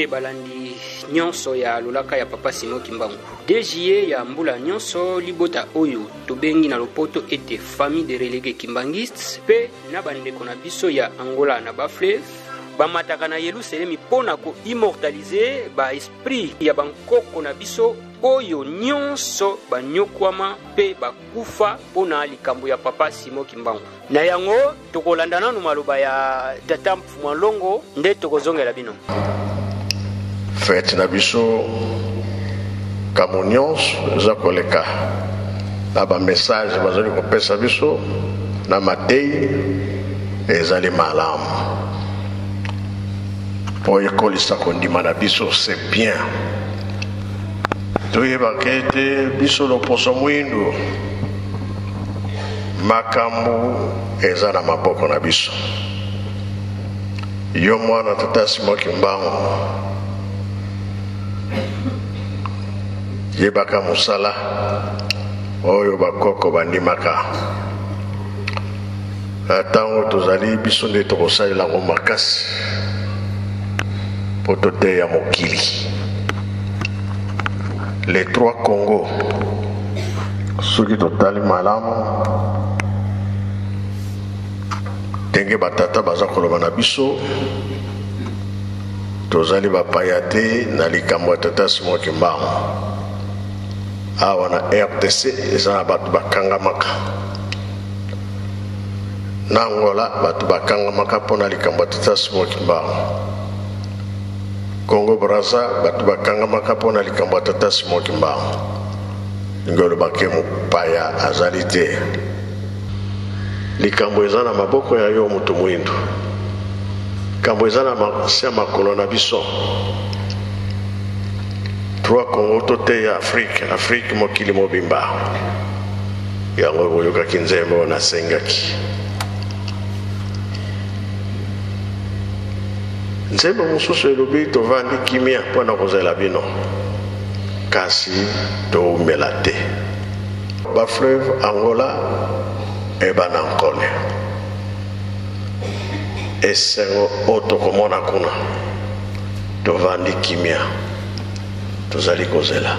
Mbote balandi nyonso ya lolaka ya Papa Simon Kimbangu. 2 juillet ya mbula nyonso, libota oyo tobengi na lopoto ete famille de relégués kimbanguistes mpe na bandeko na biso ya Angola na Bafleuve bamataka na Yelusalemi mpo na ko-immortaliser ba esprit ya bankoko na biso oyo nyonso banyokwama mpe bakufa mpo na likambo ya Papa Simon Kimbangu. Na yango tokolanda nanu maloba ya Tata Mfumua Longo nde tokozongela bino. Fete na biso kambo nyonso eza koleka na ba message bazali kopesa biso na mateyi ezali malamu mpo ekolisa kondima na biso, c'est bien. Toyebaka ete biso loposo mwindu makambo eza na maboko na biso. Yo mwana tata Simon Kimbangu, yebaka mosala oyo bakoko bandimaka. Na ntango tozali biso nde tokosalela yango makasi mpo toteya mokili. Les trois Congo, soki totali malamu ndenge batata baza koloba na biso, tozali bapaya te na likambo ya tata Simon Kimbangu. Awa na RDC eza na bato bakangamaka na Angola, bato bakangamaka mpo na likambo ya tata Simon Kimbangu. Congo Brazza, bato bakangamaka mpo na likambo ya tata Simon Kimbangu. Lingi olobake mopaya azali te. Likambo eza na maboko ya yo moto mwindu. Likambo eza na se ya makolo na biso. Trois Congo toteya Afrique, Afrique mokili mobimba. Yango boyokaki nzembo oyo nasengaki. Nzembo mosusu elobi tovandi kimia mpo na kozela bino, kasi toumela te. Ba fleuve Angola e banankole, esengo oyo tokomona kuna. Tovandi kimia, tozali kozela.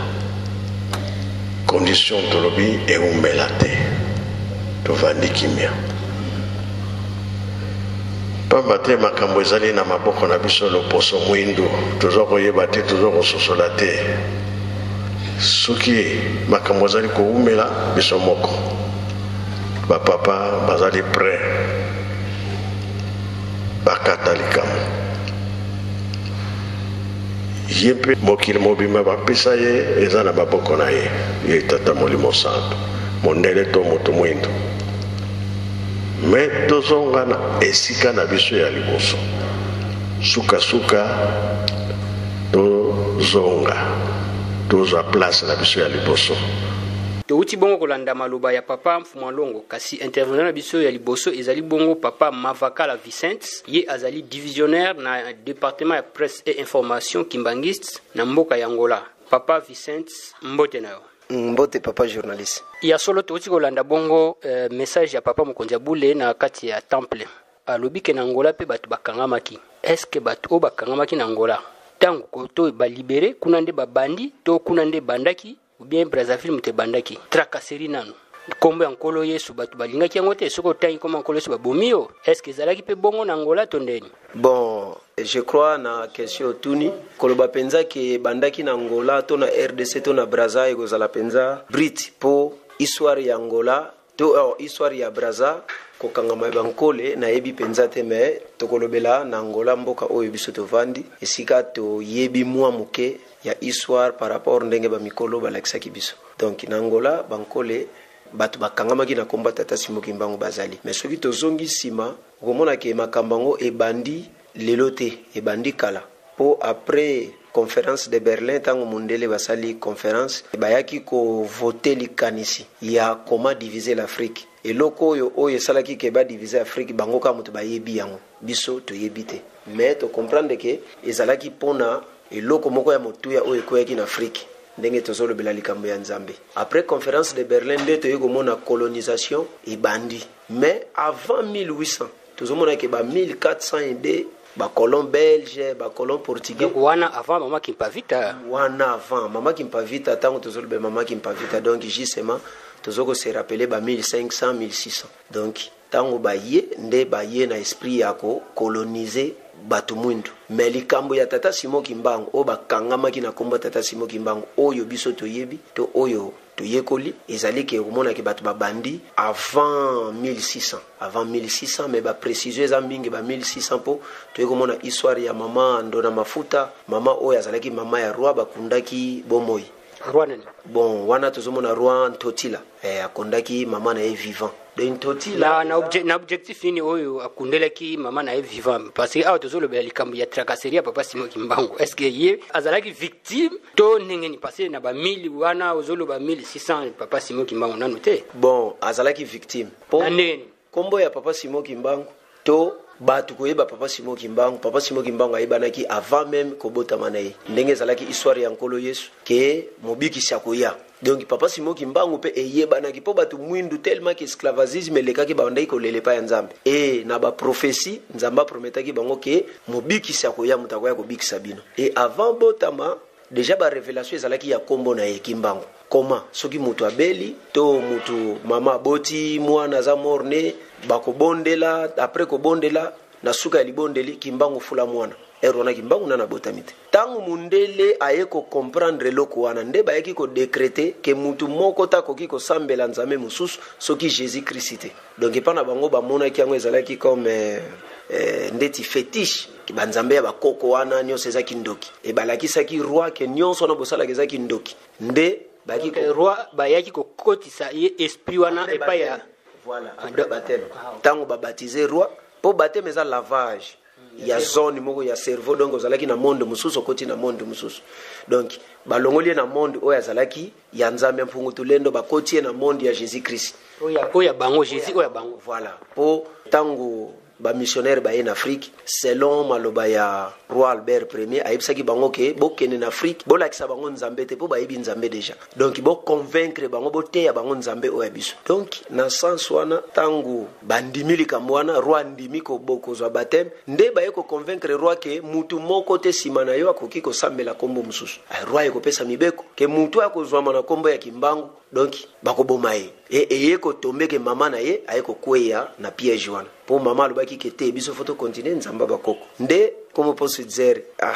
Condition tolobi eumela te, tovandi kimia. Pamba te makambo ezali na maboko na biso loposo mwindu, toza koyeba te, toza kososola te. Soki makambo ezali koumela, biso moko ba papa bazali prêt bakata likambo. Ye mpe mokili mobimba bapesa ye eza na maboko na ye, ye Tata Molimo Santu, mondele to moto mwindu. Me tozonga na esika na biso ya liboso, sukasuka tozonga tozwa place na biso ya liboso. Towuti bongo kolanda maloba ya Papa Mfumua Longo, kasi intervenant na biso ya liboso ezali bongo Papa Mavakala Vicent, ye azali divisionnaire na departement ya presse et information kimbanguiste na mboka ya Angola. Papa Vicent, mbote na yo. Mbote papa journaliste. Ya solo towuti kolanda bongo message ya Papa Mokonzi ya Bule na kati ya temple. Alobi ke na Angola pe bato bakangamaki. Est-ce que bato oyo bakangamaki na Angola tango to ba libere kuna nde babandi to kuna nde ebandaki ou bien Brazzaville moto ebandaki? Tracasserie nanu. Kombo ya Nkolo Yesu bato balingaki yango te, soki otangi kombo ya Nkolo Yesu babomi yo. Est-ce que ezalaki pe bongo na Angola to ndeni? Bon, je crois na question otuni, koloba penza ke ebandaki na Angola to na rdc to na Brazza ekozala penza brute po histoire ya Angola to oh, histoire ya Brazza kokangama ya bankole nayebi penza te, mais tokolobela na Angola mboka oyo biso tovandi esika toyebi mwa moke ya histoire par rapport ndenge ba mikolo balakisaki biso. Donc na Angola bankole bato bakangamaki na kombo ya Tata Simon Kimbangu bazali, mais soki tozongi sima okomona ke makambo yango ebandi lelo te, ebandi kala po après conference de Berlin tango mundele basali conference bayaki ko voter likanisi ya comment diviser l'Afrique. Eloko oyo oyo esalaki ke ba diviser Afrique bango kaka moto bayebi yango, biso toyebi te, mais to comprendre ke ezalaki pona eloko moko ya motuya oyo ekweyaki na Afrique ndenge tozolobela likambo ya Nzambe. Après conference de Berlin nde toye komona colonisation ebandi, mais avant 1800 tozomona ke ba 1402 Bacolon belge, bacolon portugais. Donc wana avant mama Kimpavita? Wana avant mama Kimpavita. Ntango tozoloba mama Kimpavita, donc justement tozo kose rappeler ba 1500, 1600. Donc ntango baye nde baye na esprit ya kocoloniser bato mwindu. Mais likambo ya tata Simon Kimbangu, oyo bakangamaki na nkombo ya tata Simon Kimbangu, oyo biso toyebi to oyo toyekoli, ezali ke omonaki bato babandi avant 1600, avant 1600, mais baprécision eza mingi ba 1600, mpo toyei komona histoire ya mama Ndona Mafuta, mama oyo azalaki mama ya roi, bakundaki bomoi. Roi nani? Bon, wana tozomona roi Ntotila, akondaki mama na ye vivant. Donc Ntotila Na objectif nini oyo akundelaki mama na ye vivant? Parce que awa tozolobela likambo ya tracasserie ya papa Simon Kimbangu. Est ce que ye azalaki victime to ndenge nini? Parce que na bamille wana ozoloba 1600, papa Simon Kimbangu nanu te. Bon, azalaki victime po Na ndenge nini? Nkombo ya papa Simon Kimbangu to bato koyeba papa Simon Kimbangu, papa Simon Kimbangu ayebanaki avant même kobotama na ye, ndenge ezalaki histoire ya Nkolo Yesu ke mobikisi akoya. Donc papa Simon Kimbangu mpe eyebanaki mpo bato mwindu, tellement ke esclavagisme elekaki, babandaki kolela epai ya Nzambe. E na baprophétie, Nzambe aprometaki bango ke mobikisi akoya, moto akoya kobikisa bino. E avant botama déjà, barévélation ezalaki ya nkombo na ye Kimbangu. Koma soki moto abeli to moto mama aboti mwana aza mort-né, bakobondela. Après kobondela, na suka ya libondeli, "Kimbangu fula mwana." Ere wana Kimbangu nana abotami te. Ntango mundele aye kocomprendre eloko wana, nde bayaki kodécréter ke mutu moko te akoki kosambela nzambe mosusu soki Jésus Christ te. Donc epa na bango bamonaki yango ezalaki comme ndeti fétiche, banzambe ya bakoko wana nyonso eza kindoki. E balakisaki roi ke nyonso wana bosalaka eza kindoki, nde bayaki Donc, roi bayaki kokotisa ye esprit wana epai ya Voilà, après baptême, ntango babaptize roi, mpo baptême eza lavage ya zone moko ya cerveau. Donc ozalaki na monde mosusu, okoti na monde mosusu. Donc balongoli ye na monde oyo azalaki ya Nzambe ya Mpungu Tulendo, bakoti ye na monde ya Jésus Christ. Oyo ya bango, Jésus oyo ya bango. Voilà, mpo ntango bamissionnaire baye na Afrique, selon maloba ya roi Albert Premier, ayebisaki bango ke bokende na Afrique, bolakisa bango Nzambe te, mpo bayebi Nzambe déjà. Donc boconvaincre bango, boteya bango Nzambe oyo ya biso. Donc na sens wana, ntango bandimi likambo wana, roi andimi kozwa baptême, nde baye koconvaincre roi ke mutu moko te nsima na yo akoki kosambela nkombo mosusu. Roi ekopesa mibeko ke mutu akozwama na nkombo ya Kimbangu, donc bakoboma ye. E eye kotombe ke mama na ye aye kokweya na piège wana, mpo mama alobaki ke te, biso fo tocontinue Nzambe bakoko. Nde como posso dizer, ah,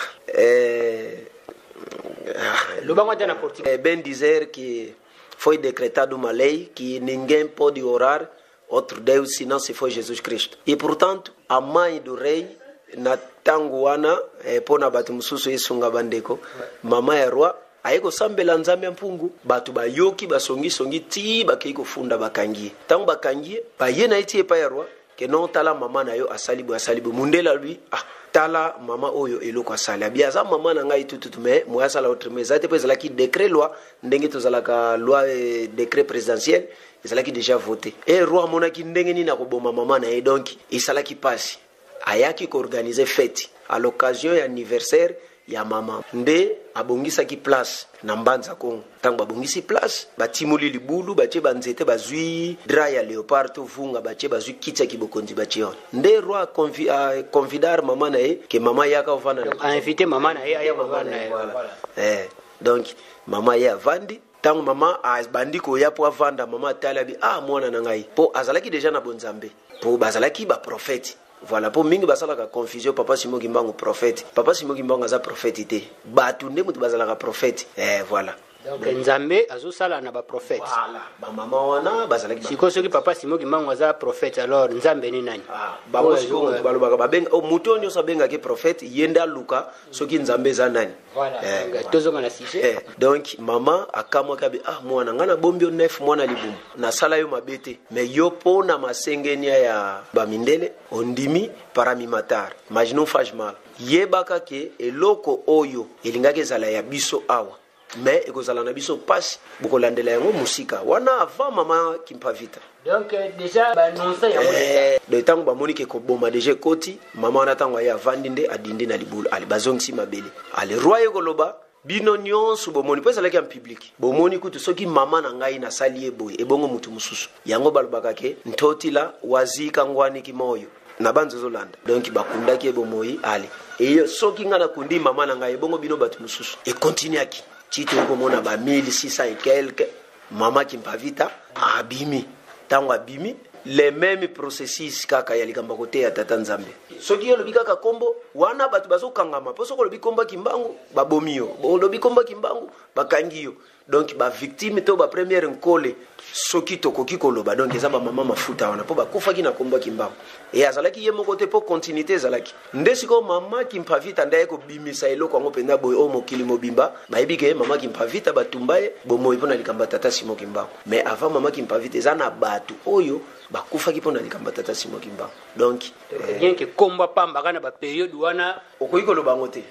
Lobango ata na portugais. É bem dizer que foi decretado uma lei que ninguém pode orar outro Deus senão se for Jesus Cristo. E portanto, a mãe do rei na ntango wana, mpo na bato mosusu esunga bandeko, mama ya roi aye kosambela Nzambe ya Mpungu. Bato bayoki, basongisongi ti bakei kofunda, bakangi ye. Ntango bakangi ye, baye na ye ti epai ya roi ke non, tala mama na yo asali boye, asali boye. Mundele alobi: "Ah, tala mama oyo eloko asali." Abi: "Aza mama na ngai tututu, mais moye asala autrement eza te," mpo ezalaki décret loi, ndenge tozalaka loi, décret présidentiel ezalaki déjà voté. E roi amonaki ndenge nini akoboma mama na ye, donc esalaki mpasi. Ayaki koorganiser fête à l'occasion ya anniversaire ya mama, nde abongisaki place na Mbanza Kongo. Ntango babongisi place, batimoli libulu, batie banzete, bazwi drap ya léopard to vunga batie, bazwi kiti ya kibokonzi batie wana. Nde roi aconvidar mama na ye ke mama yaka ovanda na Ainvité mama na ye aya kovanda na ye. Voilà. Donc mama ye avandi. Ntango mama abandi koya mpo avanda, mama atali, abi: "Ah, mwana na ngai," mpo azalaki déjà na bonzambe, mpo bazalaki baprofete. Voilà, mpo mingi basalaka confusion, papa Simon Kimbangu prophète. Papa Simon Kimbangu aza prophète te, bato nde moto bazalaka prophète. Voilà. Donc Nzambe azosala na baprophète. Voilà, bamama wana bazalaki Sikoyo soki papa Simon Kimbangu aza prophète, alors Nzambe ni nani? Ah, bango Oyo sikoyo moto balobaka, babenga, oh, moto oyo nyonso abengaki prophète, ye nde aluka soki Nzambe eza nani. Voilà. Donc, tozonga na sujet. Donc mama akamwaki, abi: "Ah, mwana ngai, nabombi yo 9 mwana libumu, nasala yo mabe te, mais yo mpo na masengenia ya bamindele ondimi para me matar, mas não faz mal. Yebaka ke eloko oyo elingaki ezala ya biso awa, mais ekozala na biso mpasi, bokolandela yango mosika." Wana avant mama Kimpavita. Donc déjà baannonce yango déjà. Donc ntango bamoni ke koboma déjà ekoti, mama wana ntango aye avandi, nde adindi na libulu. Ale bazongisi mabele. Ale roi ye koloba: "Bino nyonso bomoni," mpo ezalaki en public, "bomoni kutu soki mama na ngai nasali ye boye, ebongo mutu mosusu?" Yango balobaka ke Ntotila wazika ngwaniki moyo. Na banza ozolanda. Donc bakundaki ye bomoi ale. Eye soki ngai nakundi mama na ngai, ebongo bino bato mosusu. Ekontinuaki ti toyei komona ba 1600 et quelque, mama Kimpavita abimi. Ntango abimi, le même processus kaka ya likambo ya koteya tata Nzambe. Soki yo olobi kaka kombo wana, bato bazokangama, mpo soki olobi kombo ya Kimbangu, babomi yo. Olobi kombo ya Kimbangu, bakangi yo. Donc ba victime to ba première nkole, soki tokoki koloba, donc eza ba mama mafuta wana, mpo bakufaki na kombo ya Kimbangu. E azalaki ye moko te, mpo continuité ezalaki. Nde sikoyo mama Kimpavita nde aye kobimisa eloko yango mpenza boye, oyo mokili mobimba bayebi ke mama Kimpavita batumba ye bomoi mpo na likambo ya tata Simon Kimbangu. Mais avant mama Kimpavita, eza na bato oyo bakufaki mpo na likambo ya tata Simon Kimbangu. Donc bien que komba pamba kaka na baperiode wana. Okoki koloba yango te,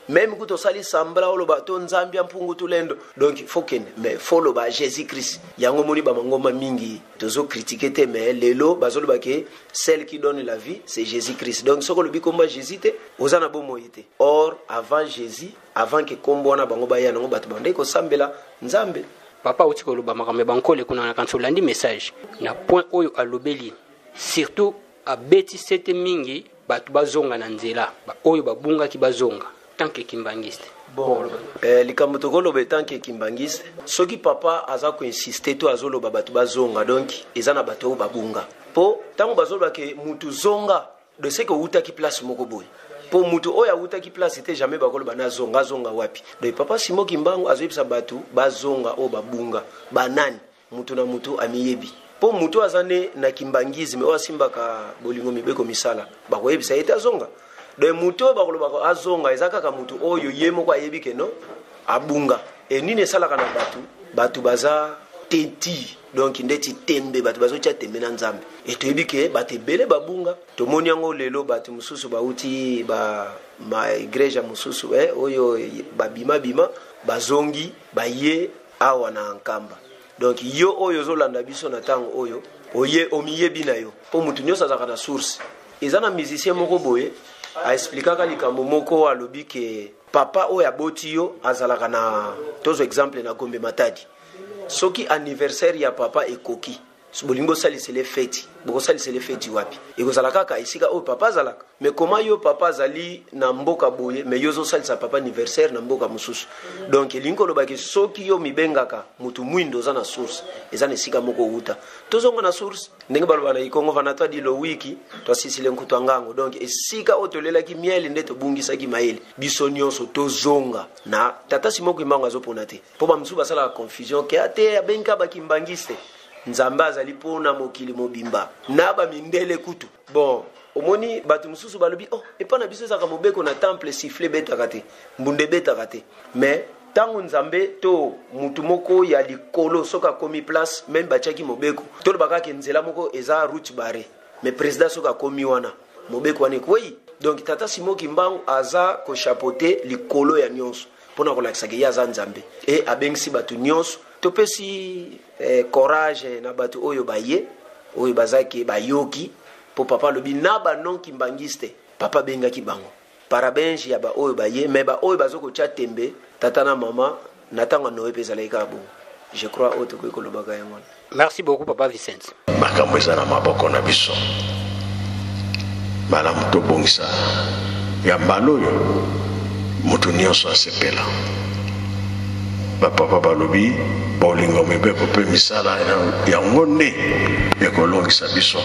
même kutu osali sambla, oloba to Nzambe ya mpungu tulendo, donc faut kende, mais faut loba Jésus Christ. Yango moni bamangomba mingi tozocritiquer te, mais lelo bazoloba ke celle qui donne la vie, c'est Jésus Christ. Donc soki olobi komba Jésus te, oza na bomoi te. Or avant Jésus, avant ke kombo wana bango baya nango, bato bandeki kosambela Nzambe. Papa auti koloba makambo ya bankole kuna na kanisa. Olandi message na point oyo alobeli, surtout abeti sete mingi bato bazonga na nzela, oyo babungaki bazonga. Tant que kimbangiste? Bon, likambo tokoloba en tant que kimbangiste, soki papa aza koinsiste to azoloba bato bazonga, donc eza na bato oyo babunga, mpo ntango bazoloba ke mutu zonga, de ce que outaki place moko boye, mpo mutu oyo awutaki place te, jamais bakoloba nazonga. Azonga wapi? Donc papa Simon Kimbangu azoyebisa bato bazonga, oyo babunga banani? Mutu na mutu amiyebi, mpo mutu aza nde na kimbangisme oyo asimbaka bolingo, mibeko, misala, bakoyebisa ye te azonga. Donc mutu oyo bakolobaka azonga eza kaka mutu oyo ye moko ayebi ke no abunga. E nini esalaka na bato? Bato baza teti, donc ndeti tembe, bato bazotia tembe na Nzambe. E toyebi ke bato ebele babunga, tomoni yango lelo, bato mosusu bauti ba maigreja mosusu, oyo babimabima, bazongi, baye awa na Nkamba. Donc yo oyo ozolanda biso na ntango oyo, oye omiyebi na yo, mpo motu nyonso azalaka na source. Eza na musicien moko boye aexplikaka likambo moko, alobi ke papa oyo aboti yo azalaka na, tozwa exemple, na Gombe Matadi. Soki anniversaire ya papa ekoki, bolingi bosalisela feti, bokosalisela feti wapi? Ekozala kaka esika oyo papa azalaka. Mais koma yo papa azali na mboka boye, mais yo ozosalisa papa anniversaire na mboka mosusu. Donc elingi kolobaki, soki yo mibengaka motu mwindo, oza na source, eza na esika moko outa. Tozonga na source, ndenge baloba na Ikongo vana twadilo wiki twasisile nkutu ya ngango. Donc esika oyo tolelaki miele nde tobungisaki mayele. Biso nyonso tozonga na tata Simon Kimbangu. Azopona te, mpo bamosusu basalaka confusion ke ate abengi bakimbangiste. Nzambe azali mpona mokili mobimba, na bamindele kutu. Bon, omoni bato mosusu balobi: "Oh, epa na biso ezalaka mobeko na temple, sifflet ebetaka te, mbunda ebetaka te." Mais ntango Nzambe to mutu moko ya likolo soki akomi place, même batiaki mobeko, toloba kaka nzela moko eza route barrée, mais président soki akomi wana, mobeko wana ekwei. Donc tata Simon Kimbangu aza kochapeauter likolo ya nyonso mpona kolakisaka ye aza Nzambe e abengisi bato nyonso. Topesi courage na bato oyo baye, oyo bazaki bayoki, mpo papa alobi na banon kimbangiste, papa abengaki bango. Parabéns ya baoyo baye, mais baoyo baza kotya tembe, tata na mama na ntango ya Noe mpe ezalaki kaka bongo. Je crois oyo tokoki kolobaka yango wana. Merci beaucoup, papa Vicente. Makambo eza na maboko na biso. Malamu tobongisa ya mbala oyo moto nyonso asepela. Bapapa balobi bolingo, mibeko mpe misala, yango nde ekolongisa biso.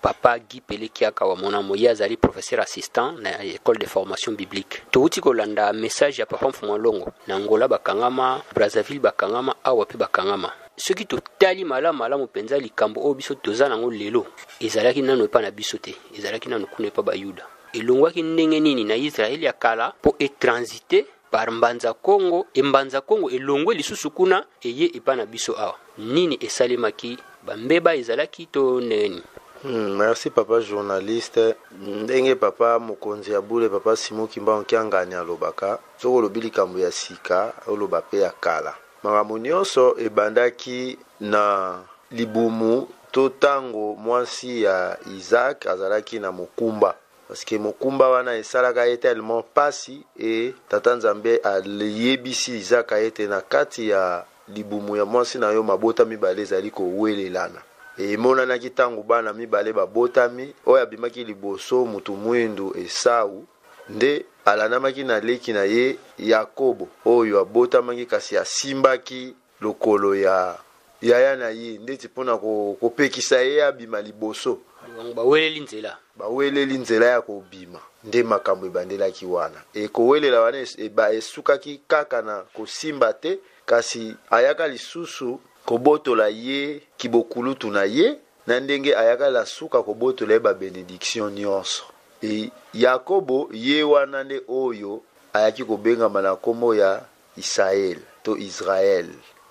Papa Guy Pelekiaka wa Monamo, ye azali professeur assistant na école de formation biblique. Touti kolanda message ya papa Mfumu Longo. Na Angola bakangama, Brazzaville bakangama, awa mpe bakangama. Soki totali malamu malamu mpenza, likambo oyo biso toza nango lelo ezalaki nano epa na biso te, ezalaki nano kuna epa Bayuda. Elongwaki ndenge nini na Israele ya kala mpo etransite par Mbanza Kongo? Embanza Kongo elongwe lisusu kuna, eye epa na biso awa. Nini esalemaki? Bambeba ezalaki to ndenge nini? Merci papa journaliste. Ndenge papa mokonzi ya bule, papa Simon Kimbangu Kiangani, alobaka, soki olobi likambo ya sika, oloba mpe ya kala. Makambo nyonso ebandaki na libumu to ntango mwasi ya Isaac azalaki na mokumba, parce que mokumba wana esalaka ye tellement pasi. E tata Nzambe ayebisi Isaac ete na kati ya libumu ya mwasi na yo, mabota mibale ezali kowelelana. Emonanaki ntango bana mibale babotami, oyo abimaki liboso, mutu mwindu Esau, nde alandamaki na leki na ye Yakobo, oyo abotamaki kasi asimbaki lokolo ya yaya na ye ndeti mpona kopekisa ye abima liboso. Bango baweleli nzela. Baweleli nzela ya kobima, nde makambo ebandelaki wana. Ekowelela wana esukaki kaka na kosimba te, kasi ayaka lisusu kobotola ye kibokulutu na ye, na ndenge ayaka la suka kobotola ye babenediction nyonso. E Yakobo ye wana nde oyo ayaki kobengama na nkombo ya Isael to Israel.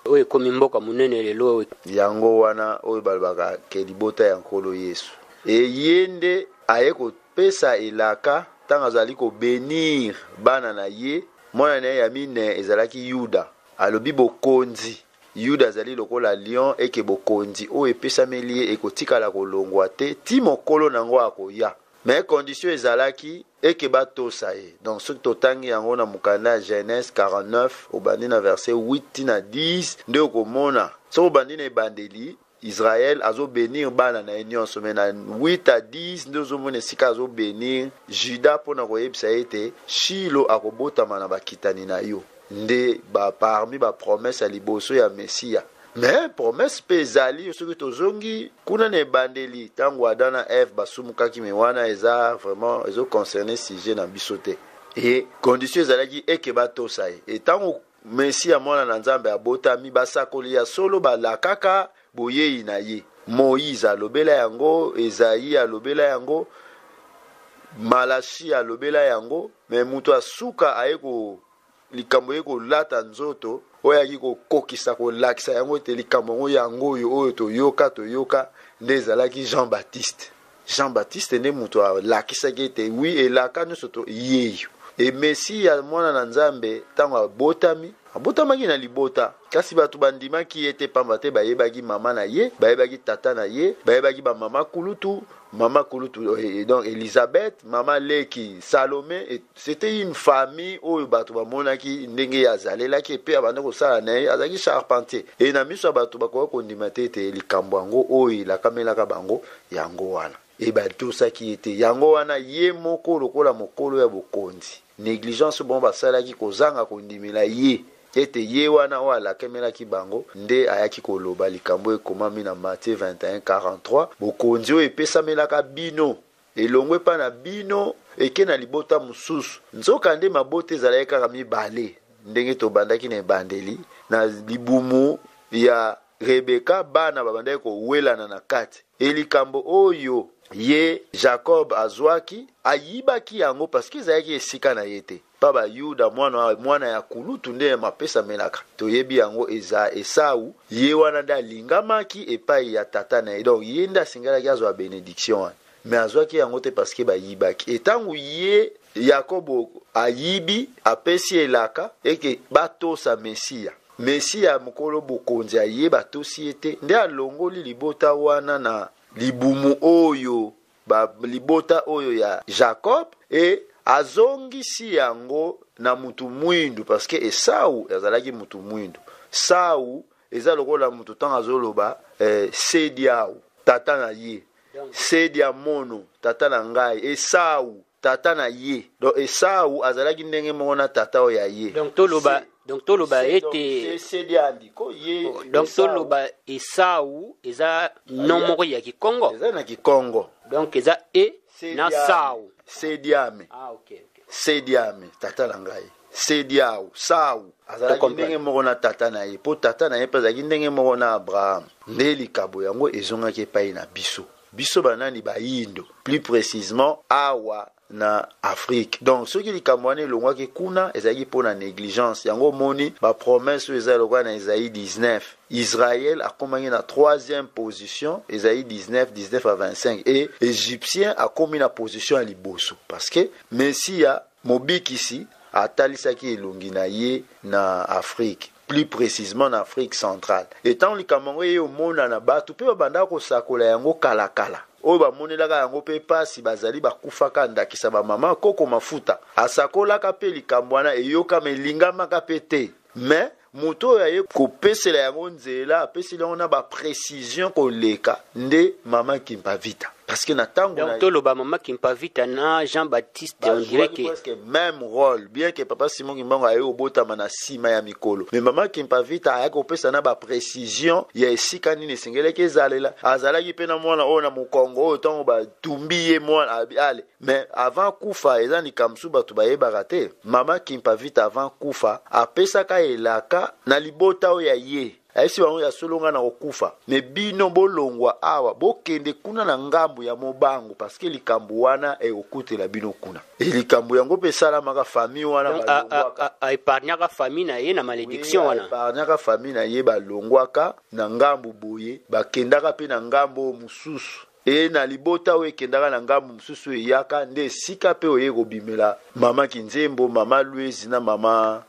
Oyo ekomi mboka monene lelo. Yango wana oyo balobaka ke libota ya Nkolo Yesu. E ye nde aye kopesa elaka ntango azali kobenir bana na ye. Mwana na ye ya mine ezalaki Yuda. Alobi bokonzi. Yuda azali lokola lion, eke bokonzi oyo epesameli ye ekotikala kolongwa te ti mokolo nango akoya. Mais condition ezalaki eke batosa ye. Donc soki totangi yango na mokanda ya Genèse 49, obandi na verset 8 ti na 10, nde okomona soki obandi na ebandeli, Israël azobenir bana na ye nyonso, mais na 8 à 10 nde ozomona esika azobenir Juda mpona koyebisa ye ete Shilo akobotama na bakitani na yo. Nde ba parmi ba promesse ya liboso ya Mesia. Mais promesse mpe ezali soki tozongi kuna na ebandeli ntango Adam na Eve basumukaki, me wana eza vraiment ezoconcerne sujet na biso te. E condition ezalaki eke batosa ye. E ntango Mesia mwana na Nzambe abotami, basakoli ya solo balakaka boyei na ye. Moïse alobela yango, Esaïe alobela yango, Malachi alobela yango, me moto asuka aye ko likambo ye kolata nzoto oyo ayaki kokokisa kolakisa yango ete likambo yango yango oyo oyo toyoka toyoka nde ezalaki Jean Baptiste. Jean Baptiste nde moto alakisaki ete wi elaka nyonso to yeyo. E Mesiya mwana na Nzambe ntango abotami, abotamaki na libota, kasi bato bandimaki ye te, pamba te bayebaki mama na ye, bayebaki tata na ye, bayebaki bamama kulutu, mama kulutu donc Elisabeth, mama leki Salome. C'était une famille oyo bato bamonaki ndenge ye azalelaki, epe abandi kosala na ye, azalaki charpentier. E na miso ya bato bakoki kondima te ete likambo yango oyo elakamelaka bango yango wana. E batosaki ye te. Yango wana ye moko lokola mokolo ya bokonzi, negligence bango basalaki kozanga kondimela ye ete ye wana oyo alakemelaki bango nde ayaki koloba likambo ekomami na Matthieu 21:43, bokonzi oyo epesamelaka bino elongwe epai na bino eke na libota mosusu. Nzokande mabota ezalaki kaka mibale, ndenge tobandaki na ebandeli, na libumu ya Rebeka bana babandaki kowelana na kati. E likambo oyo ye Jacob azwaki, ayibaki yango parce que ezalaki esika na ye te. Pa Bayuda mwana, mwana ya kulutu nde mapesamelaka. Toyebi yango eza Esau, ye wana nde alingamaki epai ya tata na ye. Donc ye nde asengelaki azwa benediction wana. Mais azwaki yango te parce que bayibaki. E tango ye Yakobo ayibi, apesi elaka eke batosa Mesia. Mesia mokolo bokonzi aye, batosi ye te, nde alongoli libota wana na libumu oyo ba libota oyo ya Jacob e azongisi yango na mutu mwindu, parce que Esau azalaki mutu mwindu. Sau eza lokola mutu ntango azoloba sediau tata na ye, sedia mono tata na ngai, Esau tata na ye. Donc Esau azalaki ndenge moko na tata oyo ya ye. Donc toloba, donc toloba ete donc toloba Esau eza nom moko ya Kikongo. Eza na Kikongo. Donc eza e na Sau. Sediame. Ah, okay, okay. Sediame tata na ngai. Sediau, Sau azalaki ndenge moko na tata na ye, po tata na ye mpe azalaki ndenge moko na Abraham. Nde likabo yango ezongaki epai na biso. Biso banani? Bayindo, plus précisément awa na Afrique. Donc soki likambo wana elongwaki kuna, ezalaki mpo na négligence. Yango omoni ba promesse oyo eza lokola na Esaïe 19. Israël akomaki na troisième position, Esaïe 19, 19 à 25, et Égyptien akomi na position ya liboso parce que Messia mobikisi atalisaki elongi na ye na Afrique, plus précisément na Afrique centrale. Et tant likambo yango eye omonana, bato mpe babandaka kosakola yango kalakala, oyo bamonelaka yango mpe pasi, bazali bakufaka, ndakisa bamama koko mafuta asakolaka mpe likambo wana eyokama, elingamaka mpe te. Mais Moto oyo aye kopesela yango nzela, apeseli yango na ba precision koleka nde mama Kimpavita. Parce que na tango na toloba mama Kimpavita na Jean-Baptiste, on dirait que presque même rôle, bien que papa Simon Kimbangu aye kobotama na sima ya mikolo, mais mama Kimpavita ayaki kopesa na ba precision ya esika nini esengelaki ezalela. Azalaki pe na mwana oyo na mokongo oyo ntango batumbi ye mwana abi ale. Mais avant kufa, eza likambo mosusu bato bayebaka te, mama Kimpavita avant kufa apesaka elaka na libota oyo ya ye, ayebisi bango ya solo nga na kokufa, me bino bolongwa awa, bokende kuna na ngambo ya Mobango, parce que likambo wana ekokutela bino kuna. E likambo yango mpe esalamaka, famille wana balongwaka. Aépargnaka famille na ye na malédiction wana. Aépargnaka famille na ye, balongwaka na ngambo boye, bakendaka mpe na ngambo mosusu. E na libota oyo ekendaka na ngambo mosusu, eyaka nde esika mpe oye kobimela mama Kinzembo, mama Louise na mama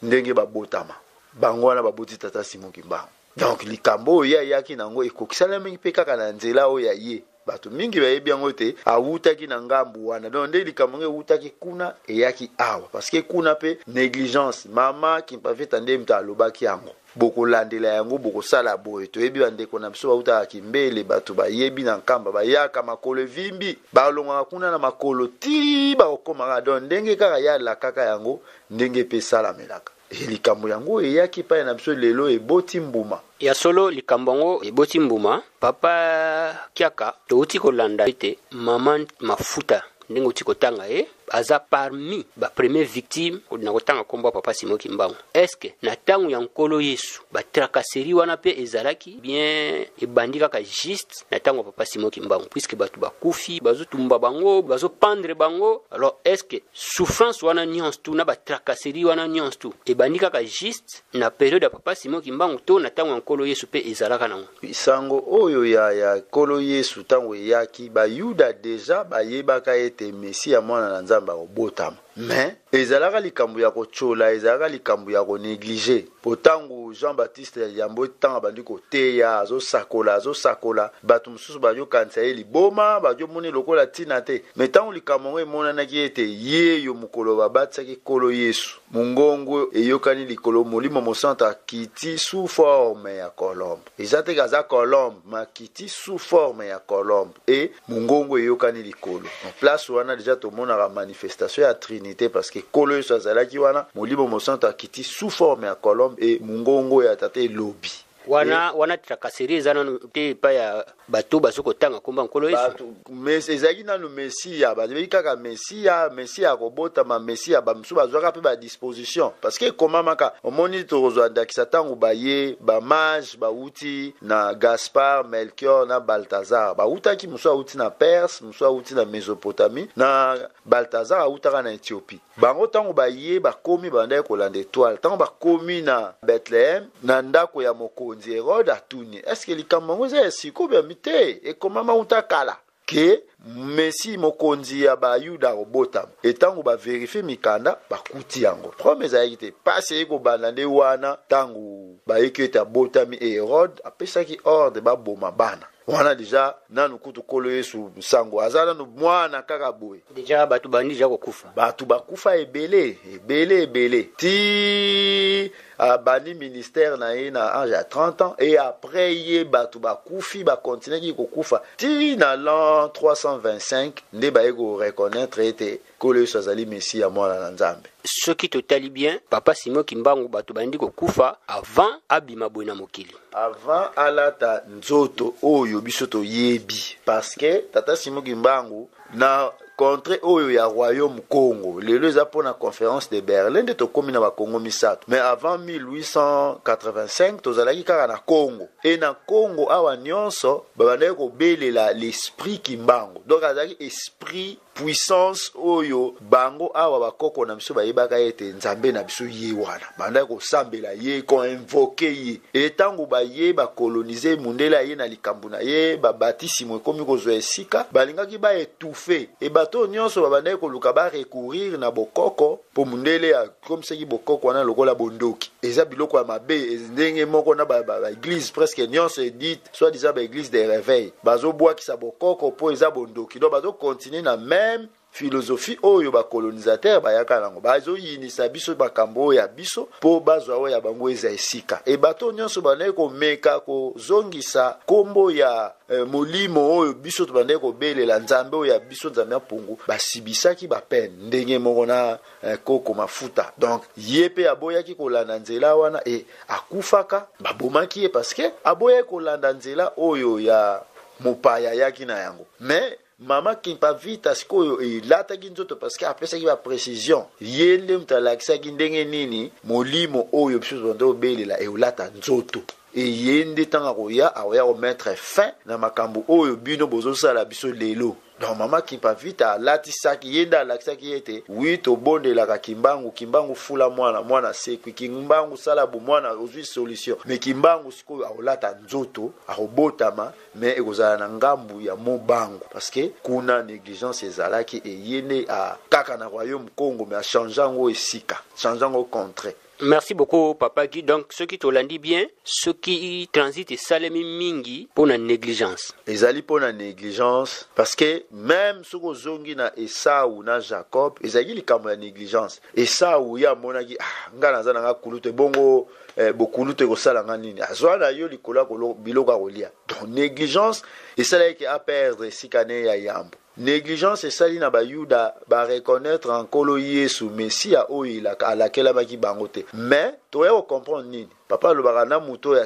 ndenge babotama. Bango wana baboti tata Simon Kimbangu. Donc likambo oyo ye ayaki nango ekokisalamaki mpe kaka na nzela oyo ya ye. Bato mingi bayebi yango te, awutaki na ngambu wana. Donc nde likambo yango ewutaki kuna, eyaki awa, parce que kuna mpe négligence. Mama Kimpavita nde moto alobaki yango, bokolandela yango, bokosala boye. Toyebi bandeko na biso bautaka Kimbele, bato bayebi na Nkamba, bayaka makolo evimbi, balongwaka kuna na makolo ti bakokomaka. Donc ndenge kaka ye alakaka yango, ndenge mpe esalamelaka. E likambo yango eyaki epai na biso lelo, eboti mbuma. Ya solo, likambo yango eboti mbuma. Papa Kiaka, touti kolanda ete mama Mafuta, ndenge outi kotanga ye, aza parmi bapremier victime na kotanga nkombo ya papa Simon Kimbangu. Est-ce na ntango ya Nkolo Yesu batracasserie wana mpe ezalaki bien, ebandi kaka juste na ntango ya papa Simon Kimbangu, puisque bato bakufi, bazotumba bango, bazopendre bango? Alors est ce que souffrance wana nyonso tu na batracasserie wana nyonso tu ebandi kaka juste na période ya papa Simon Kimbangu, to na ntango ya Nkolo Yesu mpe ezalaka nango? Sango oyo ya Nkolo Yesu, ntango eyaki, Bayuda déjà bayebaka ete Mesiya, mwana na Nzambe, akobotama. Mais ezalaka likambo ya kotyola, ezalaka likambo ya konégliger. Po ntango Jean Baptiste yambo, ntango abandi koteya, azosakola, azosakola, bato mosusu bazokanisa ye liboma, bazomoni lokola ntina te. Mais ntango likambo yango emonanaki ete ye yo, mokolo babatisaki Nkolo Yesu, mongongo eyokani likolo, Molimo Mosantu akiti sous forme ya colombe. Eza te aza colombe, makiti sous forme ya colombe e mongongo eyokani likolo. En place wana déjà tomonaka manifestation ya Trinité, parce que Nkolo Yesu azalaki wana, Molimo Mosantu akiti sous forme ya colombe e mongongo ya Tata elobi. Wana tracasserie eza nanu te epai ya bato bazo kotanga nkombo ya Nkolo Yesu. Mais ezalaki nanu Mesiya, bazalaki kaka Mesiya, Mesiya akobotama, Mesiya. Bamosusu bazwaka mpe badisposition, parce que ekomamaka. Omoni, tokozwa ndakisa ntango baye bamage bauti na Gaspard, Melchior na Baltazar, bautaki, mosusu auti na Perse, mosusu auti na Mésopotamie, na Baltazar autaka na Éthiopie. Bango ntango baye bakomi, babandaki kolanda étoile. Ntango bakomi na Bethlehem, na ndako ya mokonzi Herode, atuni: "Eske likambo yango eza ya sikoyo?" Bambi: "Te, ekomama uta kala ke Messi, mokonzi ya Bayuda, akobotama." Etango bavérifier mikanda, bakuti yango. Problème ezalaki te. Pasi eye kobanda nde wana ntango bayeki ete abotami e Herode apesaki ordre baboma bana wana. Déjà nanu kutu Nkolo Yesu nsango aza nanu mwana kaka boye. Déjà bato bandi déjà kokufa. Bato bakufa ebele, ebele, ebele, ti abandi ministère na ye na âge ya 30 ans. Et après ye, bato bakufi, bakontinuaki kokufa ti na l'an 325 nde baye koreconnaître ete Nkolo Yesu azali Messi ya mwana na Nzambe. Soki totali bien, papa Simon Kimbangu, bato bandi kokufa avant abima boye na mokili. Avant alata nzoto oyo biso toyebi, parce que tata Simon Kimbangu na contrée oyo ya royaume Congo lelo, eza mpona Conférence de Berlin nde tokómi na Bakongo misato. Mais avant 1885 tozalaki kaka na Congo. E na Congo awa nyonso babandaki kobelela l'esprit Kimbangu. Donc azalaki esprit, puissance oyo bango awa bakoko na biso bayebaka ete Nzambe na biso ye wana, bandaki kosambela ye, koinvoquer ye. E ntango baye bacoloniser, mundele aye na likambo na ye, babatisimo ekomi kozwa esika, balingaki baétouffer. E bato oyo nyonso babandaki koluka barecourir na bokoko, mpo mundele akomisaki bokoko wana lokola bondoki, eza biloko ya mabe. Ndenge moko na baéglise ba presque nyonso edite soit disant baéglise de réveil, bazobwakisa bokoko mpo eza bondoki. Donc bazocontinuer na même Philosophie oyo ba colonisateurs bayaka nango, bazoyinisa biso makambo oyo ya biso mpo bazwa oyo ya bango eza esika. E bato nyonso bandaki komeka kozongisa nkombo ya molimo oyo biso tobandaki kobelela, Nzambe oyo ya biso, Nzambe ya Mpungu, basibisaki bapene ndenge moko na koko mafuta. Donc ye mpe aboyaki kolanda nzela wana e akufaka, babomaki ye parce que aboyaki kolanda nzela oyo ya mopaya ayaki na yango. Mais Mama Kimpa Vita sikoyo elataki nzoto parce que apesaki ba precision. Ye nde moto alakisaki ndenge nini molimo oyo biso tobanda kobelela eolata nzoto. E ye nde ntango akoya, akoya komettre fin na makambo oyo bino bozosala biso lelo. Donc Mama Kimpa Vita alatisaki, ye nde alakisaki ete oui, tobondelaka Kimbangu, Kimbangu fula mwana, mwana asekwi, Kimbangu sala bo mwana ozwi solution. Mais Kimbangu sikoyo akolata nzoto, akobotama, mais ekozala na ngambu ya Mobangu parce que kuna negligence ezalaki et ye nde a kaka na royaume Kongo mais a changer yango esika, changer yango contrée. Merci beaucoup papa Guy. Donc soki tolandi bien, soki transit esalemi mingi pona négligence. Ezali pona négligence parce que même soki ozongi na Esau na Jacob, ezalaki likambo ya négligence. Esau ye amonaki, ah, nga naza na nga kulutu, ebongo bokulutu ekosala nga nini? Azwa na yo likolo ya biloko ya kolia. Donc négligence esalaki ke a perdre esika ne ya yambo. Négligence esali na Bayuda ba reconnaître en Nkolo Yesu Messia oyo alakelamaki bango te. Mais toya ko comprendre nini? Papa alobaka na moto oyo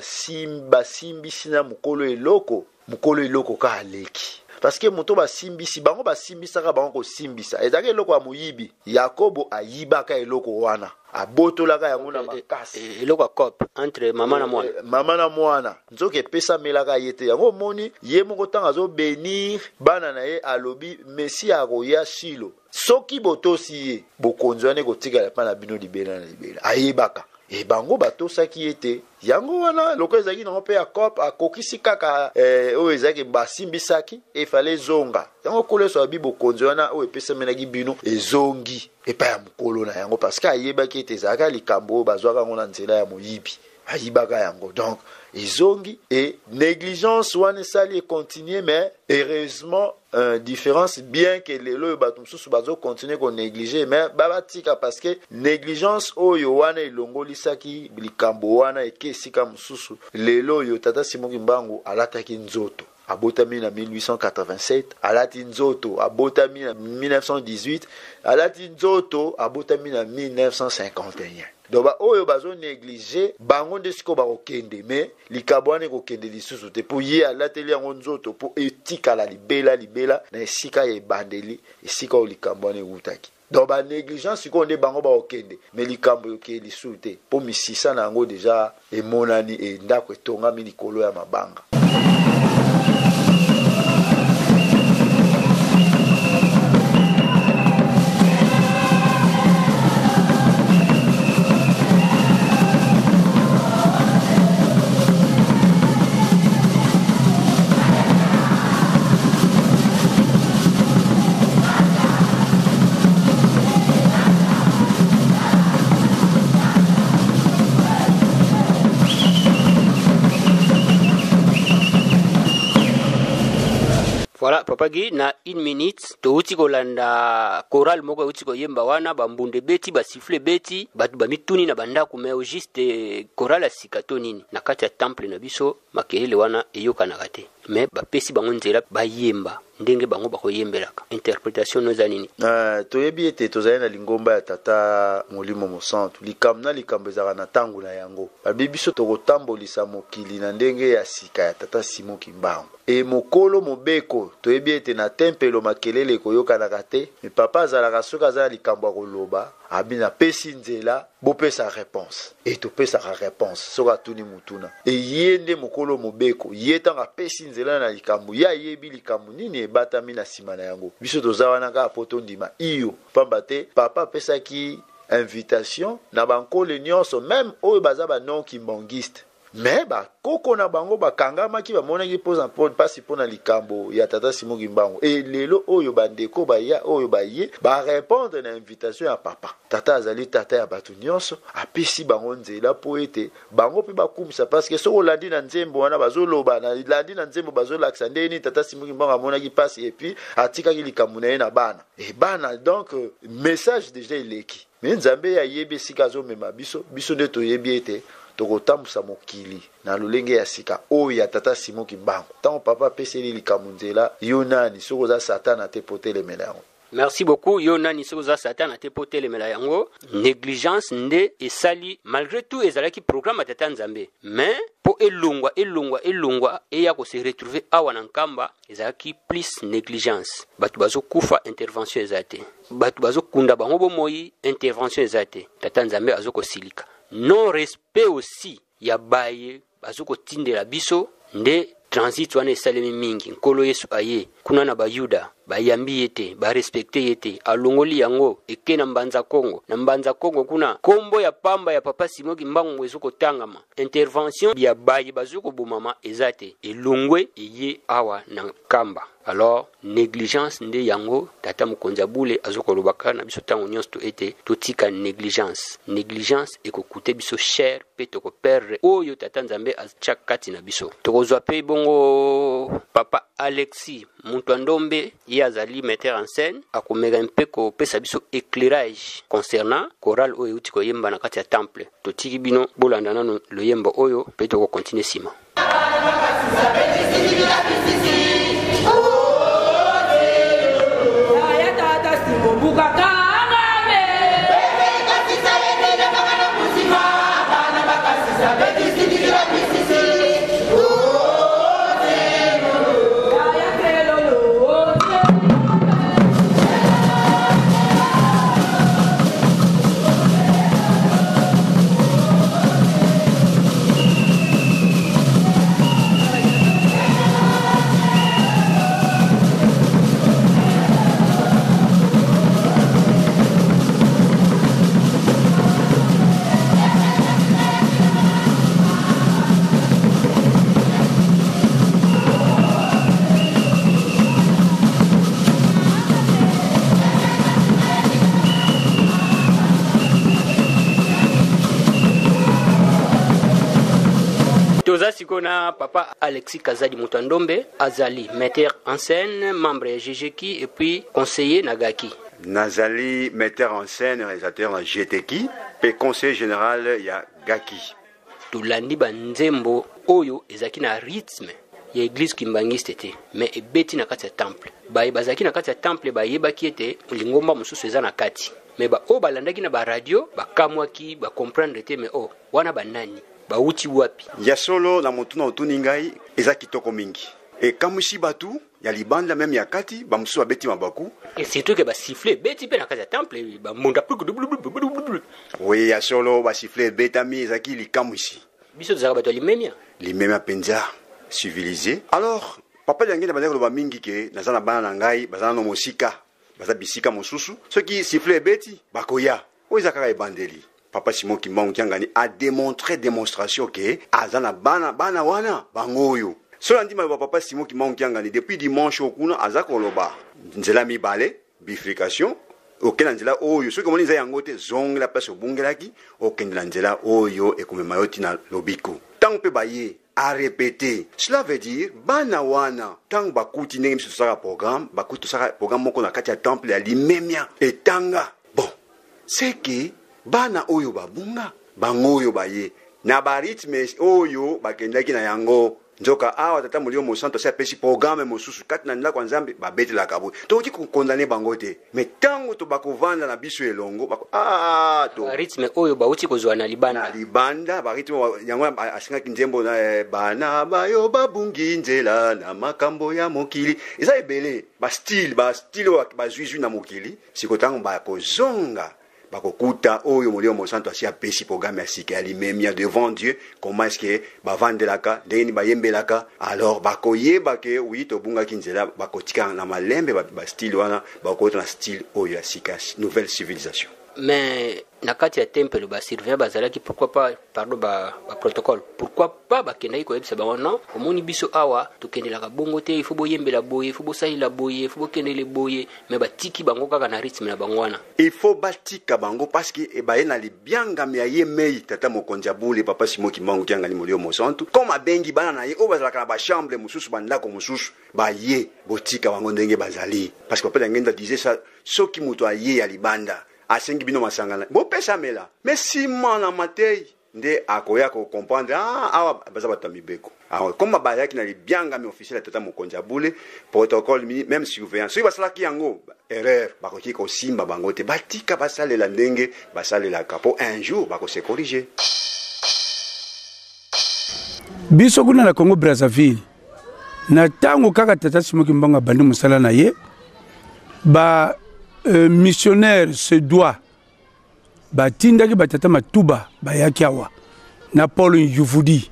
basimbisi na mokolo eloko, mokolo eloko ka aleki. Parce que moto basimbisi, bango basimbisaka bango kosimbisa. Ezalaki eloko ya moyibi. Yakobo ayibaka eloko wana. Abotolaka yango na makasi. Eloko ya coop entre mama na mwana. Mama na mwana. Nzoka epesamelaka ye te. Yango omoni ye moko ntango azobenir bana na ye alobi Mesia akoya Shilo. Soki botosi ye, bokonzi wana ekotikala epai na bino libela na libela. Ayebaka. E bango batosaki ye te. Yango wana lokola ezalaki nango mpe ya coop, akokisi kaka oyo ezalaki basimbisaki, efale ezonga. Yango Nkolo Yesu alobi bokonzi wana oyo epesamelaki bino ezongi epai ya mokolo na yango, parce que ayebaki ete ezalaka likambo oyo bazwaka yango na nzela ya moyibi, ayibaka yango. Donc ezongi e négligence wana esali econtinue, mais heureusement différence, bien que lelo oyo bato mosusu bazo continuer ko négliger, mais babatika parce que négligence oyo wana elongolisaki likambo wana eke esika mosusu. Lelo oyo tata Simon Kimbangu alataki nzoto, abotami na 1887, alati nzoto, abotami na 1918, alati nzoto, abotami na 1951. Donc ba oyo bazo négliger bango nde sikoyo bakokende, mais likambo wana ekokende lisusu te mpo ye alateli yango nzoto mpo etikala libela libela na esika ya ebandeli, esika oyo likambo wana ewutaki. Donc ba négligence sikoyo nde bango bakokende, mais likambo ekokende lisusu te mpo misisa na yango deja emonani, e ndako etongami likolo ya mabanga. Voilà, Papa Guy, na une minute, touti kolanda chorale moko euti koyemba wana, ba mbunde beti, ba siffle beti, bato ba mituni na bandako, mais au juste chorale ya sika to nini na kati ya temple na biso makelele wana eyokanaka te, mais bapesi bango nzela bayemba ndenge bango bakoyembelaka. Interpretation no eza nini? Toyebi ete tozali na lingomba ya Tata Molimo Mosantu. Likambo na likambo ezalaka na ntango na yango. Balobi biso tokotambolisa mokili na ndenge ya sika ya Tata Simon Kimbangu. E mokolo mobeko, toyebi ete na tempelo makelele ekoyokanaka te, me papa azalaka soki aza na likambo ya koloba, abi napesi nzela bopesa réponse. E topesaka réponse soki atuni motuna. E ye nde mokolo mobeko, ye ntango apesi nzela na likambo, ye ayebi likambo nini ebatami na nsima na yango. Biso toza wana kaka po tondima iyo, pamba te papa apesaki invitation na bankole nyonso, meme oyo baza ba non kimbanguiste. Mais bakoko na bango bakangamaki, bamonaki mpasi mpo na likambo ya tata Simon Kimbangu. E lelo oyo bandeko baya oyo baye barépondre na invitation ya papa. Tata azali tata ya bato nyonso, apesi bango nzela mpo ete bango mpe bakumisa, parce que soki olandi na nzembo wana bazoloba, nalandi na nzembo bazolakisa ndenge nini tata Simon Kimbangu amonaki mpasi et puis atikaki likambo na ye na bana e bana. Donc message déjà eleki, mais Nzambe ye ayebi esika azomema biso. Biso nde toyebi ete tokotambusa mokili na lolenge ya sika oyo ya tata Simon Kimbangu. Ntango papa apeseli likambo nzela, yo nani soki oza satana te po telemela yango? Merci beaucoup. Yo nani soki oza satana te mpo telemela yango? Négligence nde esali. Malgré tout ezalaki programme ya tata Nzambe, mais mpo elongwa, elongwa, elongwa, eya kose retrouver awa na Nkamba, ezalaki plus négligence. Bato bazokufa, intervention eza te. Bato bazokunda bango bomoi, intervention eza te. Tata Nzambe azokosilika. Non respect aussi ya baye bazokotindela biso nde transit wana esalemi mingi. Nkolo Yesu aye kuna na Bayuda, bayambi ye te, barespecte ye te. Alongoli yango, eke na Mbanza Kongo. Na Mbanza Kongo kuna, nkombo ya pamba ya papa Simon Kimbangu ezokotangama, intervention ya baye bazokobomama eza te. Elongwe, eye awa na Nkamba. Alors négligence nde yango tata mokonzi ya bule azokolobaka na biso ntango nyonso to ete totika négligence. Négligence ekokute biso cher mpe tokoperdre oyo tata Nzambe atya kati na biso. Tokozwa mpe bongo papa Alexis Muntu ya Ndombe, ye azali metteur en scène, akomeka mpe kopesa biso éclairage concernant chorale oyo euti koyemba na kati ya temple. Totiki bino bolanda nanu loyembo oyo mpe tokokontinue nsima. Toza sikoyo na papa Alexis Kazadi Moto ya Ndombe, azali metteur en scène, membre ya GGki et puis conseiller na Gaki. Nazali metteur en scène, réalisateur na GTki mpe conseiller général ya Gaki. Tolandi banzembo oyo ezalaki na rythme ya église kimbangiste te, mais ebeti na kati ya temple. Baye bazalaki na kati ya temple bayebaki ete lingomba mosusu eza na kati, mais baoyo balandaki na baradio bakamwaki, bacomprendre te. Mais oh, wana banani, bawuti wapi? Ya solo, na motuna otuni ngai, eza kitoko mingi, ekamwisi bato ya libanda, même ya kati, bamosusu babeti mabaku. Et surtout ke basifflet ebeti mpe na kati ya temple, bambunda. Oui, ya solo, basifflet ebetami, ezalaki likamwisi. Biso tozalaka bato ya limemia. Limemia mpenza, civilisé. Alors papa Liangenda bandaki koloba mingi ke naza na bana na ngai, baza nano mosika, baza bisika mosusu, soki sifflet ebeti bakoya. Oyo eza kaka ebandeli. Papa Simon Kimbangu Kiangani a démontré, démonstration ke aza na bana. Bana wana bango oyo. So nandima maloba papa Simon Kimbangu Kiangani, depuis dimanche oyo kuna aza koloba nzela mibale, bifurcation. Okende na nzela oyo, soki omoni nzela yango te, zongela place obungelaki, okende na nzela oyo ekomema yo ntina lobiko. Ntango mpe baye arépété, cela veut dire bana wana ntango bakuti ndenge biso tosalaka programme, bakuti tosalaka programme moko na kati ya temple ya limemia etanga. Bon, c'est que bana oyo babunga, bango oyo baye na barythme oyo bakendaki na yango. Nzoka awa tata Molimo Mosantu asi apesi programme mosusu kati na ndako ya Nzambe, babetelaka boye. Tokoki kokondane bango te, mais ntango to bakovanda na biso elongo bako, ah, to rythme oyo bauti kozwa na libanda. Na libanda, barythme yango asengaki nzembo na bana bayo babungi nzela na makambo ya mokili. Eza ebele bastyle, bastyle oyo bazwizwi na mokili. Siko ntango bakozonga, bakokuta oyo Molimo Mosantu asi apesi programme ya sika ya limemia devant Dieu. Comment est ce que bavandelaka, ndenge nini bayembelaka, alors bakoyeba ke oui, tobungaki nzela. Bakotika na malembe bastyle wana, bakokota na style oyo ya sika, nouvelle civilisation. Mais na kati ya tempelo ba surveillant bazalaki, pourquoi pas, pardon, ba, ba protocole, pourquoi pas bakendaki koyebisa bango non, omoni biso awa tokendelaka bongo te, il faut boyembela boye, il faut bosalela boye, il faut bokendele boye, mais batiki bango kaka na rythme na bango wana. Il faut batika bango parce que baye na libiangami ya ye mei tata mokonzi ya bule papa Simon Kimbangu Kiangani Molimo Mosantu, comme abengi bana na ye oyo bazalaka na bachambre mosusu, bandako mosusu, baye botika bango ndenge bazali, parce que papa Diangienda disait ça, soki moto aye ya libanda asengi bino masanga na bopesa mela, mais nsima na matei nde akoya kocomprendre, ah, awa baza bato ya mibeko. Alors, comme bazalaki na libiangami officiel ya tata mokonzi ya bule, protocole, même surveillance, soki basalaki yango erreur, bakoki kosimba bango te, batika basalela ndenge basalelaka mpo un jour bakose corriger. Biso kuna na Congo Brazzaville, na ntango kaka tata Simon Kimbangu abandi mosala na ye, ba missionnaire suédois batindaki batata Matuba bayaki awa na Paul Njuvudi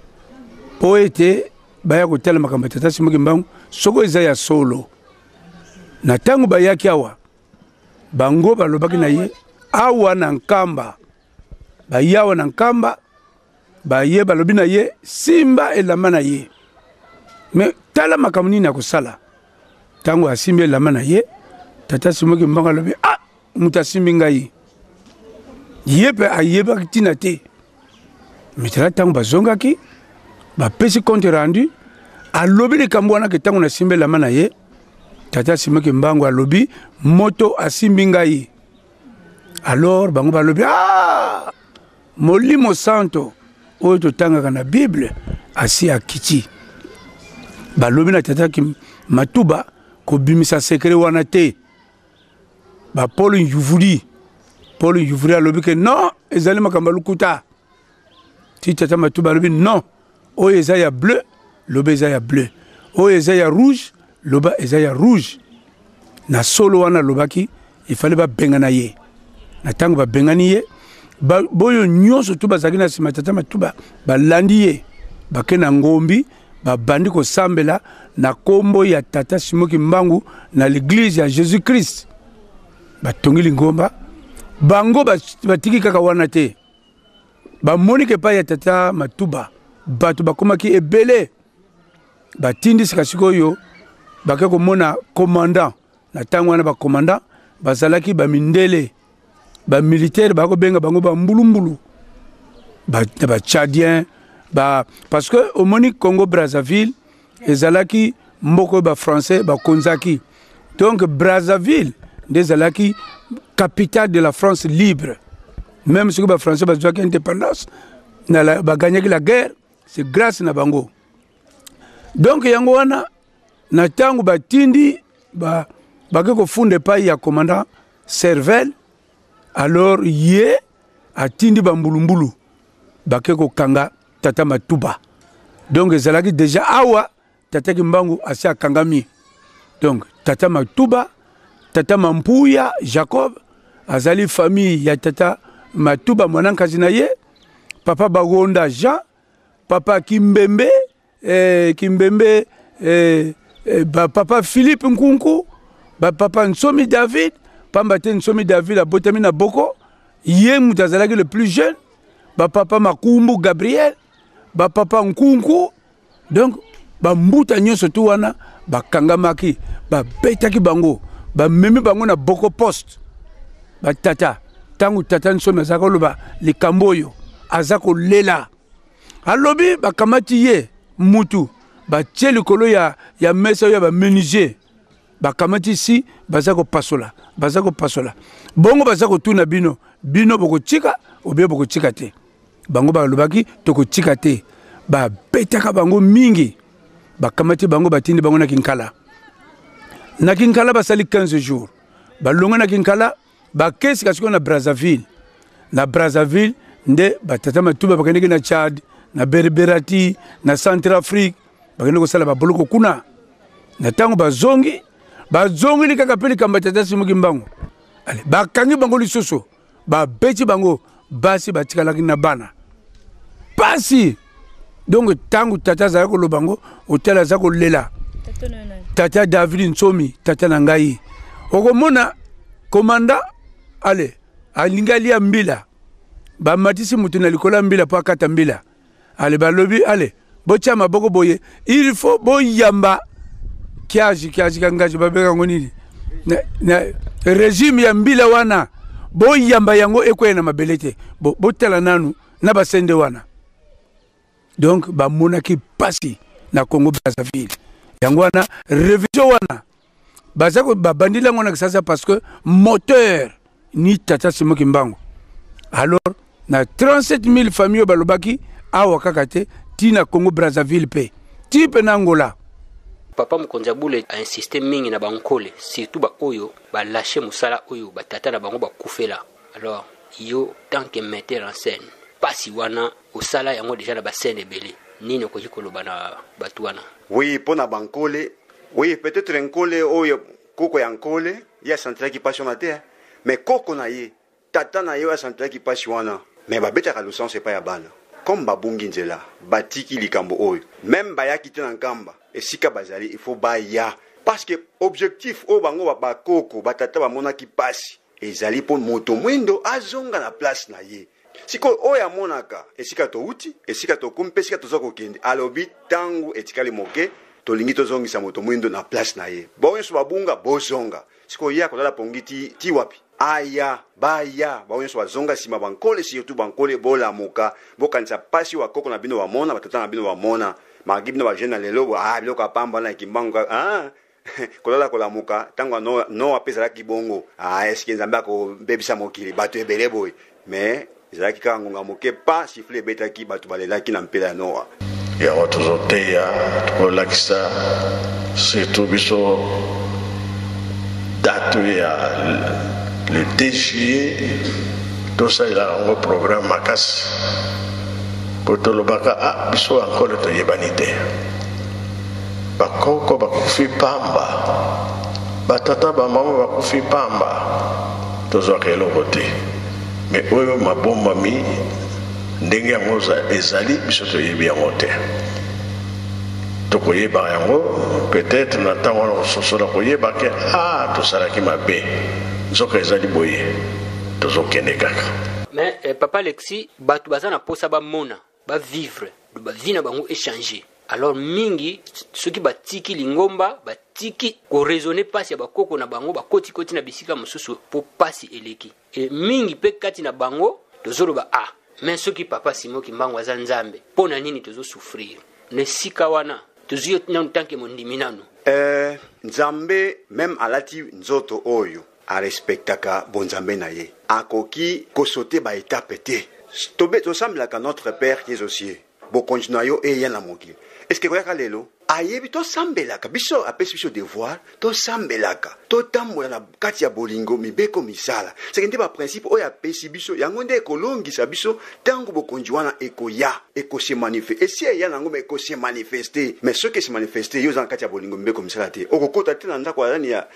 mpo ete baya kotala makambo ya tata Simon Kimbangu soko eza ya solo. Na ntango bayaki awa, bango balobaki na ye awa na Nkamba, baye awa na Nkamba, baye balobi na ye simba elamba na ye, me tala makambo nini akosala. Ntango asimbi elamba na ye, tata Simon Kimbangu alobi, ah, moto asimbi ngai, ye mpe ayebaki ntina te. Mitala ntango bazongaki, bapesi compte rendu, alobi likambo wana ke ntango nasimbi elamba na ye, tata Simon Kimbangu alobi moto asimbi ngai. Alors bango balobi, ah, Molimo Santo oyo totangaka na Bible asi akiti. Balobi na tata Matuba kobimisa secret wana te. Ba Paul Njuvuli, Paul Njuvuli alobi ke non, ezali makambo ya lokuta. Ti tata Matuba alobi non, oyo eza ya bleu, loba eza ya bleu, oyo eza ya rouge, loba eza ya rouge. Na solo wana alobaki, ifale babengana ye. Na ntango babengani ye, boyo nyonso tu bazalaki na nsima tata Matuba balandi ye, bake na Ngombi, babandi kosambela na kombo ya tata Simon Kimbangu na l'église ya Jésus Christ. Batongi lingomba bango, batiki kaka wana te, bamoni ke epai ya tata Matuba bato bakomaki ebele, batindi sika sikoyo bake komona commandant. Na ntango wana bacommandant bazalaki bamindele, bamilitaire, bakobenga bango bambulumbulu, na bachadien ba, parce que omoni Congo Brazzaville ezalaki mboka oyo bafrançais bakonzaki, donc Brazzaville nde ezalaki capitale de la France libre. Même soki bafrançais bazwaki indépendance, baganyaki la guerre, c'est grâce na bango. Donc yango wana na ntango batindi bake kofunda epai ya commandant Servel, alors ye atindi bambulumbulu bake kokanga tata Matuba. Donc ezalaki déjà awa tata Kimbangu asi akangami. Donc tata Matuba, tata Mampuya Jacob azali famille ya tata Matuba mwana nkazi na ye, papa Bagonda Jean, papa Kimbembe, Kimbembe, ba papa Philippe Nkunku, ba papa Nsomi David, pamba te Nsomi David abotami na Boko, ye moto azalaki le plus jeune, ba papa Makumbu Gabriel, ba papa Nkunku. Donc bambuta nyonso tu wana bakangamaki, babetaki bango, bamemi bango na Boko poste. Batata, ntango tata Nsomi azalaka koloba likambo oyo, aza kolela, alobi bakamati ye mutu batie likolo ya mesa oyo ya bamenuisier, bakamati si baza kopasola, baza kopasola bongo, baza kotuna bino, bino bokotika obie bokotika te? Bango balobaki tokotika te. Babetaka bango mingi, bakamati bango, batindi bango na Kinkala. Na Kinkala basali 15 jours, balongwe na Kinkala, bakesi kasikoyo na Brazzaville. Na Brazzaville nde batata Matuba bakendeki na Tchad, na Berberati, na Centrafrique, bakende kosala baboloko kuna. Na ntango bazongi, bazongeli kaka mpe likambo ya tata Simon Kimbangu. Ale, bakangi bango lisusu, babeti bango, basi batikalaki na bana pasi. Donc ntango tata azalaki koloba yango, otala aza kolela. Tata David Nsomi, tata na ngai, okomona komanda ale Alingi alia mbila, bamatisi moto na likolo ya mbila mpo akata mbila. Ale balobi ale botia maboko boye, il faut boyamba kiaji kiaji kangaji, babenga yango nini na, na regime ya mbila wana, boyamba yango ekweya na mabele te. Bo, botala nanu na basende wana. Donc bamonaki pasi na Congo Brazzaville, yango wana revision wana baza babandeli yango na Kisasa parce que moteur ni tata Simon Kimbangu. Alors na 37000 famille oyo balobaki awa kaka te, ti na Congo Brazzaville mpe ti mpe na Angola. Papa mokonzi ya bule a insiste mingi na bankole, surtout baoyo balache mosala oyo batata na bango bakufela. Alors yo tant que metteur en scène, pasi wana osala yango deja na bascène ebele, nini okoki koloba na bato wana? Oui, mpo na bankole, oui, peut-être nkole oyo koko ya nkole ye asentiraki mpasi wana te, mais koko na ye, tata na ye oyo asentiraki mpasi wana. Mais babetaka lusanso epai ya bana comme babungi nzela, batiki likambo oyo, meme bayaki te na Nkamba esika bazali, il faut baya, parce que objectif oyo bango bakoko batata bamonaki mpasi ezali mpo moto mwindo azonga na place na ye. Sikoyo oyo amonaka esika touti, esika tokomi mpe esika toza kokende, alobi ntango etikali moke, tolingi tozongisa moto mwindo na place na ye. Bango nyonso babunga, bozonga. Sikoyo ye akolala pongi ti, ti wapi? Aya, baya, bango nyonso bazonga nsima, bankole, surtout bankole, bolamuka, bokanisa pasi oyo bakoko na bino bamona, batata na bino bamona. Malgré bino bajeune na lelo, ah, biloko ya pamba na Kimbangu, ah, kolala kolamuka ntango ya Noa, Noa mpe ezalaki bongo. Ah, eske Nzambe akobebisa mokili bato ebele boye? Mais ezalaki kaka ngonga moke, pa sifflet ebetaki, bato balelaki na mpela ya Noa. Yango tozoteya, tokolakisa surtout biso date ya le 2 juillet, tosalela yango programme makasi, po tolobaka ah, biso ankole toyebani te, bakoko bakufi pamba, batata bamama bakufi pamba, tozwaka eloko te. Me oyo mabombami ndenge yango ezali, biso toyebi yango te. Tokoyeba yango peut-être na ntango wana, kososola, koyeba ke ah, tosalaki mabe, nzoka ezali boye, tozokende kaka. Mais eh, papa Alexis, bato baza na posa bamona, bavivre bavie na bango échanger. Alors mingi soki batiki lingomba, batiki koraisonne mpasi ya bakoko na bango, bakotikoti na bisika mosusu mpo mpasi eleki. E mingi mpe kati na bango tozoloba ah, mais soki papa Simon Kimbangu aza Nzambe, mpo na nini tozosouffrir na esika wana? Tozwi yo nanu tanke mondimi nanu. Nzambe meme alati nzoto oyo, arespectaka bonzambe na ye, akoki kosaute ba etape te. Tobe tosambelaka Notre Père qui es aux cieux, bokonzi na yo eya na mokili. Est-ce que ekoyaka lelo? Ayebi tosambelaka, biso apesi biso devoir, tosambelaka, totambola na kati ya bolingo, mibeko, misala. Seke nde ba principe oyo apesi biso, yango nde ekolongisa biso ntango bokonzi wana ekoya, ekose manifeste. Esi eya nango, mais ekose manifeste. Mais soki ese manifeste, yo oza na kati ya bolingo, mibeko, misala te, okokota te na ndako ya nani ya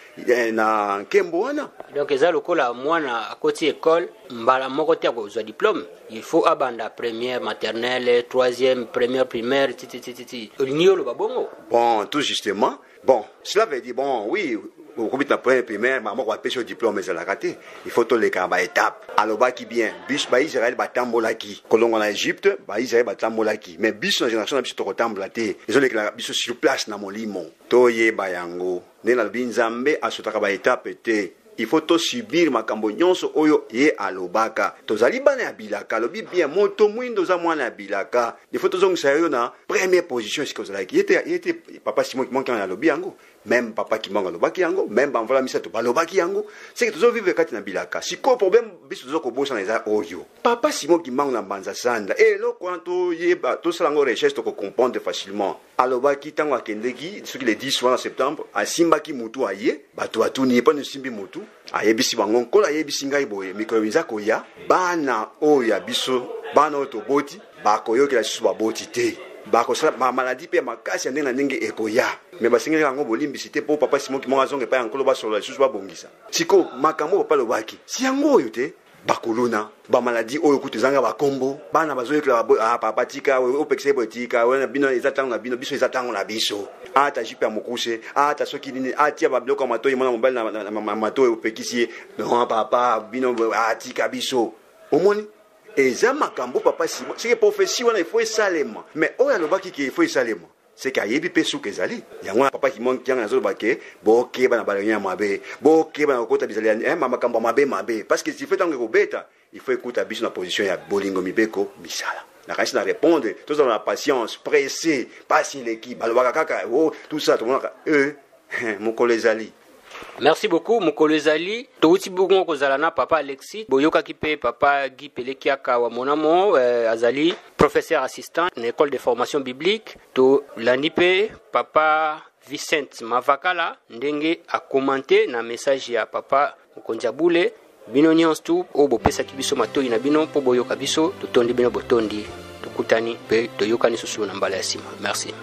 na nkembo wana. Donc eza lokola mwana akoti école mbala moko te akozwa diplôme, il faut abanda première maternelle, troisième, première primaire, ti ti ti ti ti. Olingi oloba bongo? Bon, tout justement, bon, cela veut dire, bon, oui, okomi na première primaire, mama moko apesi yo diplôme, ezalaka te. Il faut toleka na baétape. Alobaki bien, biso baisraele batambolaki kolongwa na Egypte, baisraele batambolaki, mais biso na génération na biso tokotambola te, ezolekelaka biso sur place na molimo. Toyeba yango ndenge nalobi, Nzambe asotaka baetape te. Il faut tosubir makambo nyonso oyo ye alobaka. Tozali bana ya bilaka. Alobi bien, moto mwindo oza mwana ya bilaka, il faut tozongisa yo na première position esika ozalaki. Ye te papa Simon Kimbangu alobi yango, même papa Kimbangu alobaki yango, même bamvula misato balobaki yango. Seke tozovivre kati na bilaka. Sikoyo problème biso toza kobosana eza oyo papa Simon Kimbangu na Mbanza Sanda, eloko wana toyeba, tosala yango recherche, tokocomprendre facilement. Alobaki ntango akendeki soki le 10 wana septembre, asimbaki mutu aye, bato batuni ye mpona osimbi mutu, ayebisi bango Nkolo ayebisi ngai boye, mikolo eza koya, bana oyo ya biso, bana oyo toboti bakoyokela lisusu baboti te, bakosala bamaladi mpe ya makasi ya ndenge na ndenge ekoya. Me basengeli yango bolimbisi te, mpo papa Simon Kimbangu azonga epai ya Nkolo, basolola lisusu, babongisa. Sikoyo makambo oyo papa alobaki si yango oyo te. Bakuluna, bamaladi oyo kutu ezanga bakombo, bana bazoyekola ah, papa tika opekisa ye boye, tika wana bino eza ntango na bino, biso eza ntango na biso. Ata jupe ya mokuse, ata soki nini, atia babiloko ya matoi, mwana mobali na matoi opekisi ye, non papa bino atika biso. Omoni eza makambo papa Simon, seke prophetie wana ifo esalema, mais oyo alobaki ke ifo esalema, seke ayebi mpe suka ezali yango wana. Papa Simon Kianga, nazoloba ke bokeba na bareunion ya mabe, bokeba na kokota bizali ya makambo ya mabe mabe, parce que sifflet ntango ekobeta, il faut ekuta biso na position ya bolingo, mibeko, misala. Nakanisi na répondre. Tozala na patience, pressé pasi eleki, balobaka kaka oh, tout ça tomonaka e mokolo ezali. Merci beaucoup. Mokolo ezali. Touti bongo kozala na papa Alexis, boyokaki mpe papa Guy Pelekiaka wa Monamo, azali professeur assistant na école de formation biblique. Tolandi mpe papa Vincent Mavakala ndenge akomante na message ya papa mokonzi ya bule. Bino nyonso tu oyo bopesaki biso matoi na bino mpo boyoka biso, totondi bino botondi. Tokutani mpe toyokani susu na mbala ya nsima. Merci.